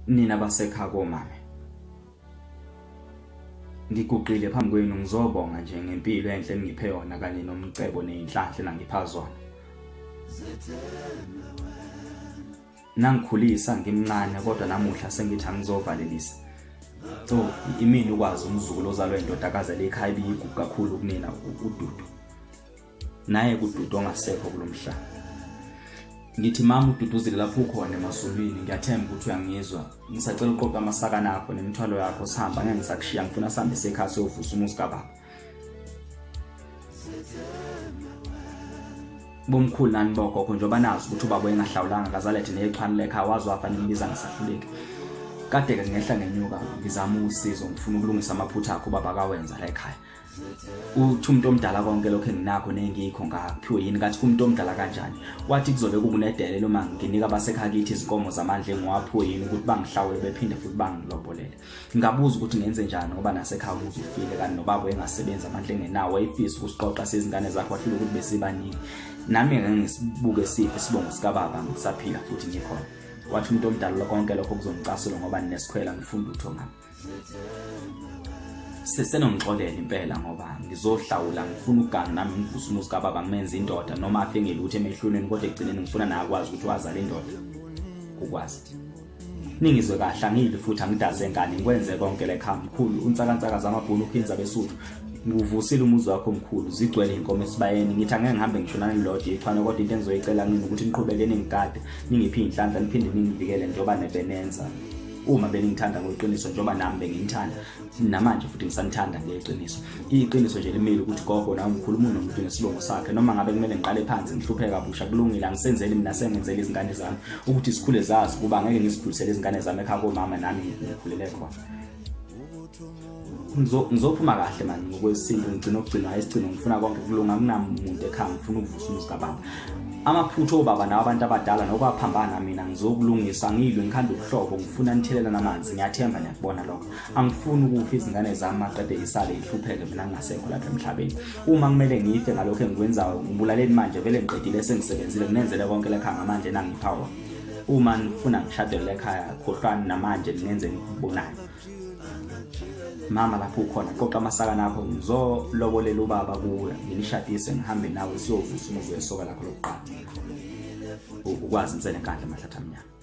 Nina basekhaya komame, ngiguqile phambi kwenu ngizobonga nje ngempilo enhle eningiphe yona kanye nomcebo nezinhlanhla enangipha zona. Nangikhulisa ngimncane kodwa namuhla sengithi angizovalelisa. So imini ukwazi umzukulu ozalwa indodakazi lekhaya ibiyigugu kakhulu kunina uDudu. Naye kuDudu ongasekho kulomhlaba. Ngithi mama uDuduzile lapho ukhona emazulwini, ngiyathemba ukuthi uyangizwa. Ngisacela uqoqe amasakana akho nemithwalo yakho sihamba, ngeke ngisakushiya, ngifuna sihambe sekhaya siyovusa umuzi kababa. Bomkhulu nani bogogo, njengoba nazi ukuthi ubaba engahlawulanga kazalethe nechwane lekhaya, waze wafa nimbiza ngesahluleki. Kade-ke ngehla ngenyuka ngizama usizo, ngifuna ukulungisa amaphutha akho ubaba akawenza la ekhaya. Uthi umuntu omdala konke lokho enginakho nengikho ngakuphiwe yini, kathi kumuntu omdala kanjani? Wathi kuzobe kukunedele noma nginika abasekhaya kithi izinkomo zamandla engiwaphiwe yini ukuthi bangihlawule bephinde futhi bangilobolele. Ngabuza ukuthi ngenze njani ngoba nasekhaya umuzi ufile kanti nobaba engasebenzi amandla engenawo, wayefisa ukusiqoqa sezingane zakhe wahlula ukuthi besibaningi. Nami ngeke ngisibuke sife isibongo sikababa ngisaphila futhi ngikhona. Wathi umuntu omdala konke lokho kuzongicasula ngoba ninesikhwela ngifunda utho ngami. Sesenongixolela impela ngoba ngizohlawula, ngifuna ukuganga nami ngivuse umuzi kababa ngimenze indoda, noma afe ngelutho emehlulweni kodwa ekugcineni ngifuna naye akwazi ukuthi wazala indoda. Ukwazi ningizwe kahle, angiyili futhi angidaze ngani, ngikwenze konke lekhaya mkhulu uNsakansaka zamabhunu uKhinza besuthu. Nguvusile umuzi wakho mkhulu, zigcwele inkomo esibayeni. Ngithi angeke ngihambe ngisho nanilodwa ichwane, kodwa into engizoyicela kini ukuthi niqhubeke ningigade, ningiphe iy'nhlanhla, niphinde ningivikele njengoba nebenenza uma beningithanda ngeqiniso, njengoba nami benginithanda namanje futhi ngisanithanda ngeqiniso. Iqiniso nje limile ukuthi gogo nawe mkhulu umuntu nomuntu nesibongo sakhe, noma ngabe kumele ngiqale phansi ngihlupheke kabusha kulungile, angisenzeli mina, sengenzela izingane zami ukuthi sikhule zazi kuba ngeke ngizikhulisele izingane zami ekhaya komama nami ngikhulele khona. Ngizophuma kahle mani ngokwesintu, ngigcina ukugcinwa isigcino, ngifuna konke kulunga, kunamuntu ekhaya, ngifuna ukuvusa umuzi kababa. Amaphutha obaba nawo abantu abadala nokwaphambana mina ngizokulungisa, ngilwe ngikhanda ubuhlobo, ngifuna nithelelana amanzi, ngiyathemba niyakubona lokho. Angifuni ukufa izingane zami maqede isale ihlupheke mina ngingasekho lapha emhlabeni. Uma kumele ngife ngalokho engikwenzayo ngibulaleni manje, vele ngiqedile sengisebenzile, nginenzele konke lekhaya ngamandla enangipha wona. Uma nifuna ngishadele ekhaya khohlwani namanje ningenze nikubonayo. Mama lapho ukhona qoqa amasakana akho, ngizolobolela ubaba kuwe, nginishadise ngihambe nawe siyovusa umuzi wesoka lakho lokuqala. Ukwazi insele enkandla mahlathi amnyama.